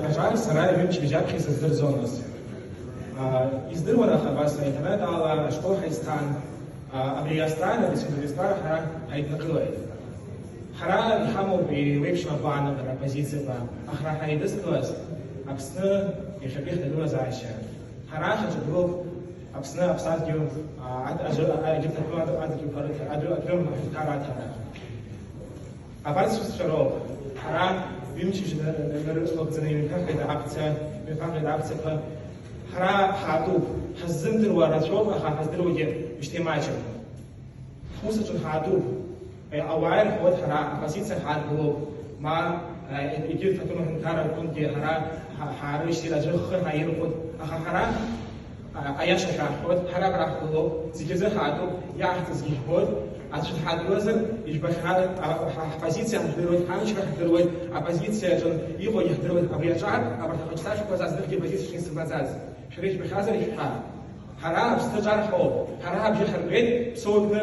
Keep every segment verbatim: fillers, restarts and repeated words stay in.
Аҿар сара ҩымчыбжьаԥхьа исыздырӡомызт. Издыруан, аха абас аинтернет ала ашкол ҳаизҭан. Абри азҵаара, абри сфинансистәара ҳара ҳаиднакылеит. Ҳара иҳамоуп еиуеиԥшым агәаанагара, апозициақәа, аха ҳара ҳаидызкылаз Аԥсны иахьатәи ҳҭагылазаашьа. Ҳара ҳаҿагылоуп Аԥсны аԥсадгьыл, а, ад-, аӡәы-, а, егьырҭ атәым ад-, адгьылқәа рыҭ-, адәы-, адәы аҳәынҭқарра аҭара. Абарҭ сусцәа роуп. Ҳара ҩымчыбжьа на-, на-, нарыцлабӡаны иҩнқәа ҳредакциа, ҩнқәа ҳредакциақәа. Ҳара ҳаатәуп. Ҳаззымдыруа рацәоуп, аха ҳаздыруагьы мышьҭеи маҷым. Ҳус аҿы ҳаатәуп. Е, ауаа ирҳәоит, ҳара аоппозициа ҳадгылоуп, ма, е, егьырҭ атәым аҳәынҭқарра рҟынгьы ҳара ҳа-, ҳаарышьҭит, аӡәы ҳхы ҳаирхәоит, аха ҳара, а, аиаша шәаҳҳәоит, ҳара абра ҳгылоуп, зегьы рзы ҳаатәуп, иаҳҭазгьы жәбоит, аӡәы дҳадгылазар, ижәбахьан, а, ҳа-, ҳпозициа ҳдыруеит, ҳамчра ҳдыруеит, аоппозициа аҿы иҟоугьы ҳдыруеит, абри аҿар, абарҭ ахәыҷқәа шәықәлаз азныкгьы позициа шәымсымбаӡац. Шәара ишәбахьазар ишәҳәа. Ҳара Аԥсны аҿар ҳауп. Ҳара абжьы ҳарбеит, Ԥсоу аҩны,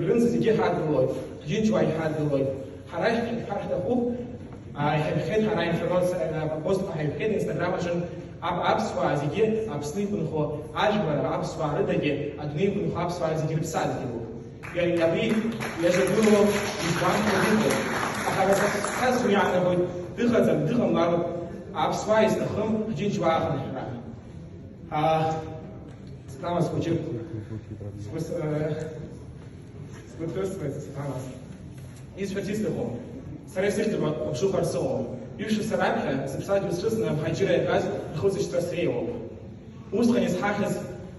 рынӡа зегьы ҳадгылоит. Ҳџьынџьуаагьы ҳадгылоит. Ҳара ишәҳәар ҳҭахуп, а, иҳаҩхеит ҳара информациа, а, постқәа ҳаҩхеит Инстаграм аҿы, ап-, аԥсуаа зегьы Аԥсны иқәынхо ажәлар, аԥсуаа рыдагьы адунеи иқәынхо аԥсуаа зегьы рыԥсадгьылуп. Иа-, абри иазырдыруа избанқәа дыҟоуп. Аха разҟ-, ҳазу иаанагоит, дыҟаӡам, дыҟамлароуп аԥсуаа изҭахым ҳџьынџьуаа ахынҳәра. А, Сҭамыз хәыҷык. Сгәы с-, э, сгәы ҭысуеит, Сҭамыз. Исҳәарц исҭаху, сара исыхьӡуп аԥшыхәра сыҟоу. Ҩышықәса раԥхьа зыԥсадгьыл срыцны амҳаџьырра иатәаз рхылҵышьҭра среиуоуп. Усҟан изҳахьыз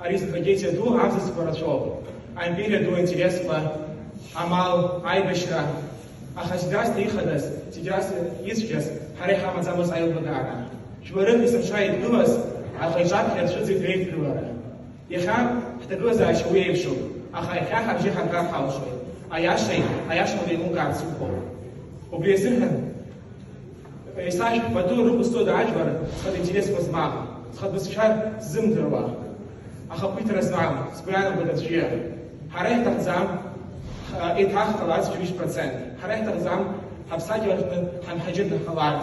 ари зытрагедиа ду абзацқәа рацәоуп. Аимпериа ду аинтересқәа, амал, аибашьра, Аха Џьидаста ихадаз, Џьидаста ицәгьаз, ҳара иҳамаӡамызт аилбгара. Жәларык есымша еидгылаз, аха иҿаԥхьа ацәыӡит реидгылара. Иахьа ҳҭагылазаашьа уи еиԥшуп, аха иахьа ҳабжьы ҳаргар ҳалшоит. Аиашеи, аиашала еилукаарц иуҭахуп. Убри азыҳәан, исашәҳәа, пату рықәызҵода ажәлар, зхатә интересқәа змам, зхатә бызшәа ззымдыруа? Ахақәиҭра змам, сгәы иаанагоит аӡәгьы. Ҳара иаҳҭахӡам, ҳа-, еиҭаҳҟаларц ҩажәа процент. Ҳара иаҳҭахӡам ҳаԥсадгьыл аҟны ҳамҳаџьырны ҳҟаларц.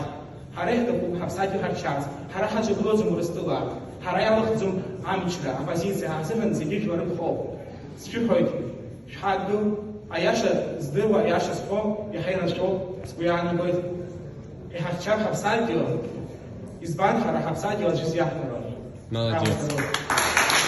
Ҳара иаҳҭахуп ҳаԥсадгьыл ҳаршьарц. Ҳара ҳаҿагылаӡом Урыстәыла. Ҳара иалахәӡом амчра, аоппозициа, ҳазыҳәан зегьы жәларык ҳоуп. Сшәыҳәоит, шәҳадгыл, аиаша здыруа, аиаша зҳәо иаҳа ирацәоуп, сгәы иаанагоит. Иҳахьчап ҳаԥсадгьыл, избан ҳара ҳаԥсадгьыл аӡәы изиаҳҭарым. Молодец.